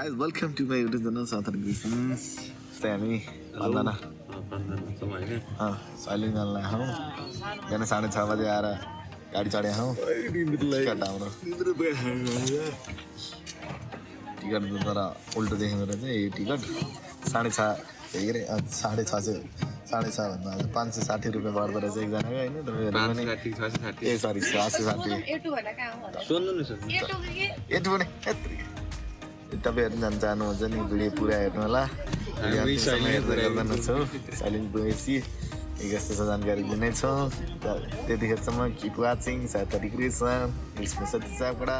guys, welcome to my YouTube channel Southern Christians. हामी भन्दैन साइलिङ जान लाग्यो हौ बिहान 6:30 बजे आएर गाडी चढे हौ टिकट हाम्रो टिकट तर उल्टो देखेको चाहिँ यो टिकट 6:30 के अरे 6:30 भन्दा 560 रुपियाँ पर्दो रहेछ एकजनाको होइन ए सरी 760 तपाईँहरू जान चाहनुहुन्छ नि भिडियो पुरा हेर्नु होला साइलिङ पुगेपछि यस्तो जानकारी दिनेछौँ त्यतिखेरसम्म किप वाचिङ साथरी क्रिएसन यसमा सती चापडा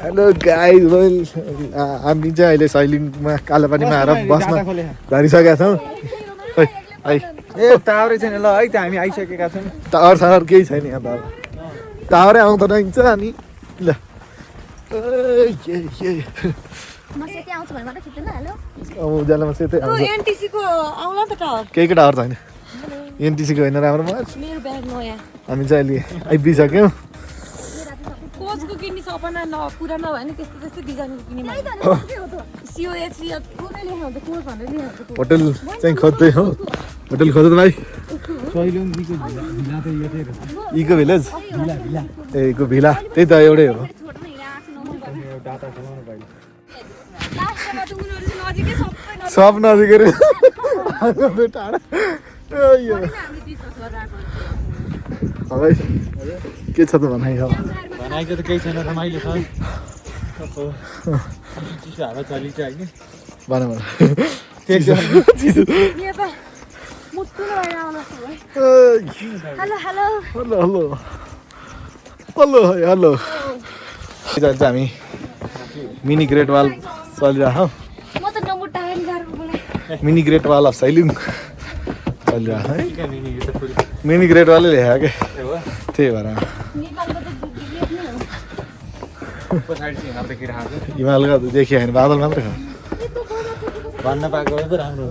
हेलो गाइज हामी चाहिँ अहिले साइलिङमा कालोपानीमा आएर बसमा झरिसकेका छौँ ए टावरै छैन ल है त हामी आइसकेका छौँ टावर सावर केही छैन यहाँ बाबा टावरै आउँदो रहेछ अनि ल उज्यालोमा सेतै केही टावर छैन एनटिसीको होइन राम्रो हामी चाहिँ अहिले आइपुगिसक्यौँ कोचको किन्ने सपना पुरा नभए नि त्यस्तो त्यस्तो डिजाइनको किन्ने होटल चाहिँ खोज्दै हो होटल खोज्दै भाइ इको भिलेज ए इको भिला त्यही त एउटै हो सब नजिकै टाढा के छ त भनाइ भनाइको त केही छैन रमाइलो छ चिसो हावा चलिन्छ होइन भन हेलो हामी मिनी ग्रेट वाल चलिरहेको मिनी ग्रेट वाल अफ साइलिङ चलिरहेको है मिनी ग्रेट वालै लेखेको क्या त्यही भएर हिमालका देखियो भने बादल मात्र भन्न पाएको पो राम्रो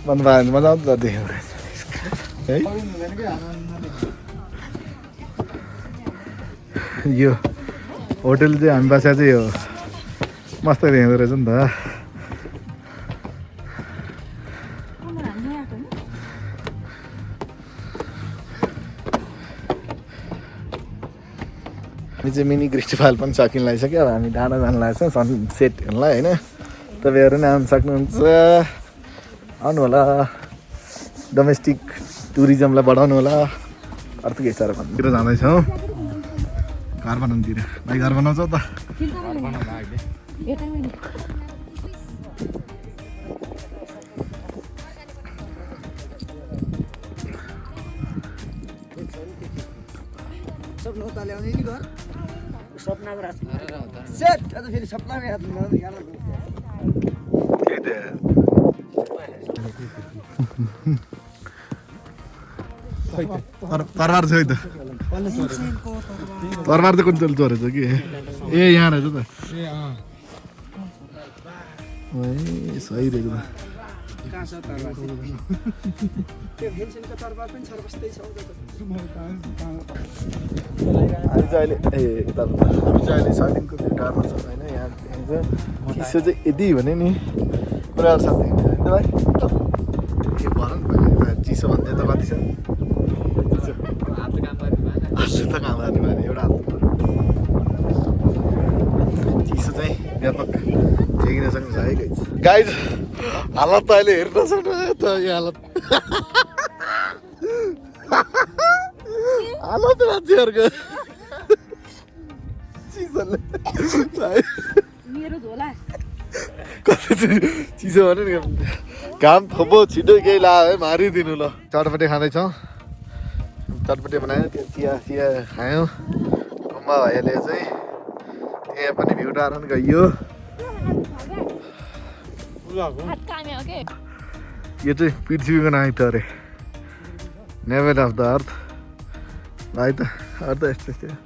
भन्नु पायो भने मजा आउँछ देख्यो है यो होटल चाहिँ हामी बसेको चाहिँ यो मस्त देख्दो रहेछ नि त हामी चाहिँ मिनी ग्रेस्टिफाल पनि सकिन लागिसक्यो अब हामी डाँडा जानु लाग्छ सनसेट हेर्नलाई होइन तपाईँहरू नि आउनु सक्नुहुन्छ आउनु होला डोमेस्टिक टुरिज्मलाई बढाउनु होला अर्थ के साह्रो भन्नुतिर जाँदैछौँ घर बनाउनुतिर भाइ घर बनाउँछौ त तरबार छ है त तरबार त कुन चल्छ रहेछ कि ए यहाँ रहेछ त ए सही रहेछ त हामी चाहिँ अहिले साइलिङको भिडियोमा छौँ होइन यहाँ चिसो चाहिँ यति भने नि कुराहरू साथै होइन भाइ के भन नि चिसो भन्दै त कति छ त काम गर्ने भने एउटा चिसो चाहिँ व्यापक ठेकिन सक्नु छ है गाइज हालत त अहिले हेर्न सक्नु त यो हालत हालत मान्छेहरूको चिसोले मेरो झोला कति चिसो भने नि घाम थोपो छिटो केही लाग्यो है मारिदिनु ल चटपटे खाँदैछौँ चटपटे बनायो त्यो चिया चिया खायौँ गुम्बा भाइले चाहिँ त्यहाँ पनि भ्यू टारन गइयो हात काम्यो के यो चाहिँ पृथ्वीको नाइट अरे नेभर अफ द अर्थ है त अर्थ यस्तो थियो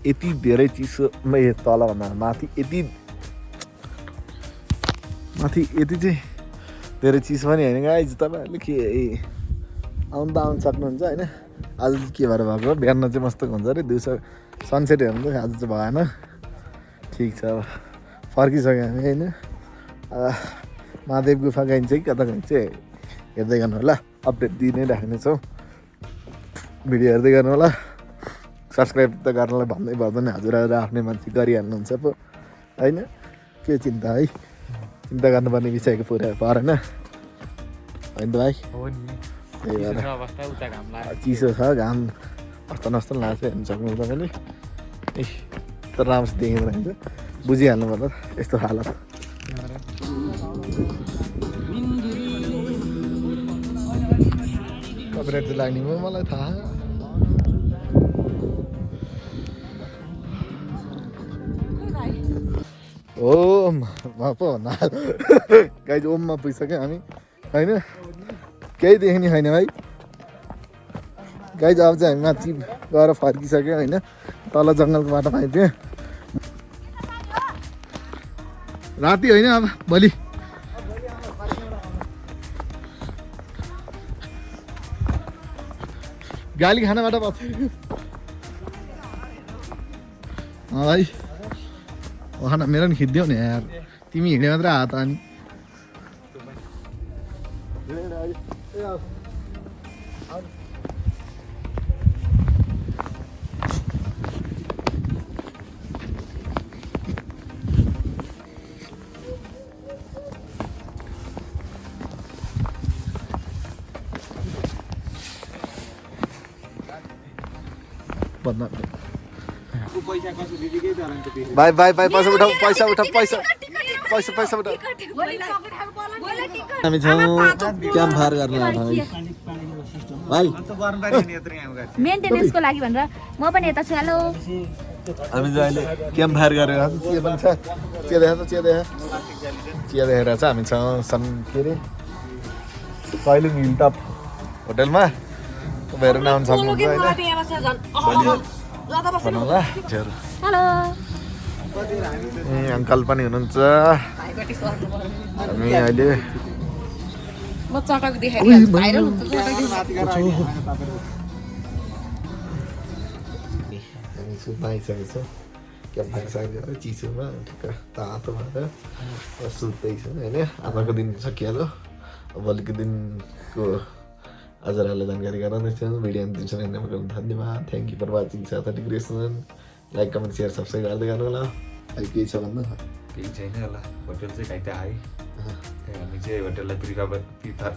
यति धेरै चिसो तलभन्दा माथि यति चाहिँ धेरै चिसो पनि होइन गाइज तपाईँहरूले के आउनु त आउनु सक्नुहुन्छ होइन आज चाहिँ के भएर भएको बिहान चाहिँ मस्त हुन्छ अरे दिउँसो सनसेट हेर्नु चाहिँ आज चाहिँ भएन ठिक छ अब फर्किसक्यो हामी होइन महादेव गुफा गइन्छ कि कता गइन्छ हेर्दै गर्नु होला अपडेट दिइ नै राख्नेछौँ भिडियो हेर्दै गर्नु होला सब्सक्राइब त गर्नलाई भन्दै पर्दैन हजुरहरू आफ्नै मान्छे गरिहाल्नुहुन्छ पो होइन के चिन्ता है चिन्ता गर्नुपर्ने विषयको पुरा परेन होइन त भाइ त्यही भएर चिसो छ घाम अस्त नस्त लाग्छ हेर्नु सक्नुहुन्छ तपाईँले ए तर राम्रोसित देखिँदो रहेछ बुझिहाल्नु पर्छ यस्तो हालत कपिराइट चाहिँ लाग्ने भयो मलाई थाहा ओम पो भन्दा गाई चाहिँ ओममा पुगिसक्यो हामी होइन केही देखिने छैन भाइ गाई चाहिँ अब चाहिँ हामी माथि गएर फर्किसक्यो होइन तल जङ्गलको बाटो पाइदियो राति होइन अब भोलि गाली खानाबाट बस्छ भाइ खाना मेरो नि खिच्दियौ नि यार तिमी हिँडे मात्रै हात अनि भन्दा भाइ भाइ भाइ पैसा उठाऊ पैसा उठाऊ पैसा पैसा पैसा उठाऊ हामी छौँ क्याम्प फायर गर्न भाइ मेन्टेनेन्सको लागि भनेर म पनि यता छु हेलो हामी चाहिँ अहिले क्याम्प फायर गरेर के पनि छ चिया देखा त चिया देखा चिया देखेर चाहिँ हामी छौँ सन के अरे सैलुङ हिल टप होटेलमा तपाईँहरू नाम सक्नुहुन्छ होइन भन्नुहोला हेलो अङ्कल पनि हुनुहुन्छ हामी अहिले म चटक देखाइदिन्छु भाइरल हुन्छ हामी सुत्न आइसकेको छौँ क्याम्प फाइसकेको चिसोमा ठिक्क तातो भएर सुत्दैछौँ होइन आजको दिन सकिहाल्यो भोलिको दिनको हजुरहरूलाई जानकारी गराउँदैछौँ भिडियो अन्तिमसम्म हेर्नुको लागि धन्यवाद थ्याङ्क यू फर वाचिङ साथी creation like comment share subscribe गर्दै गर्नु होला अहिले केही छ भन्नु केही छैन होला होटल चाहिँ खाइ त आयो हामी चाहिँ होटललाई प्रिफर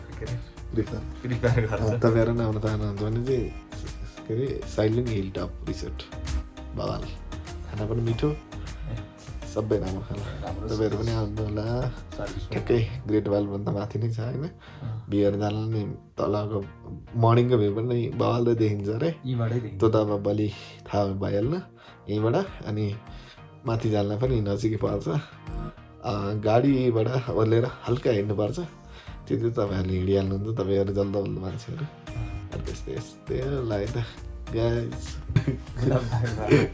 गर्छ तपाईँहरू नै आउन चाहनुहुन्छ भने चाहिँ के अरे साइलुङ हिल टप रिसोर्ट बवाल खाना पनि मिठो सबै राम्रो खाना तपाईँहरू पनि आउनु होला ठ्याक्कै ग्रेट वालभन्दा माथि नै छ होइन भ्यूहरू जानु नि तलको मर्निङको भ्यू पनि बवाल देखिन्छ अरे त्यो त अब भोलि थाहा भइहाल्न यहीँबाट अनि माथि जान पनि नजिकै पर्छ गाडीबाट ओर्लेर हल्का हिँड्नुपर्छ त्यो चाहिँ तपाईँहरूले हिँडिहाल्नुहुन्छ तपाईँहरू जल्दो बल्दो मान्छेहरू त्यस्तै यस्तै लाग्यो त गाइज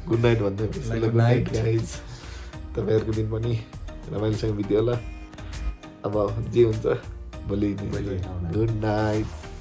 गुड नाइट भन्दै गुड नाइट गाइज तपाईँहरूको दिन पनि रमाइलोसँग बित्यो होला अब जे हुन्छ भोलि गुड नाइट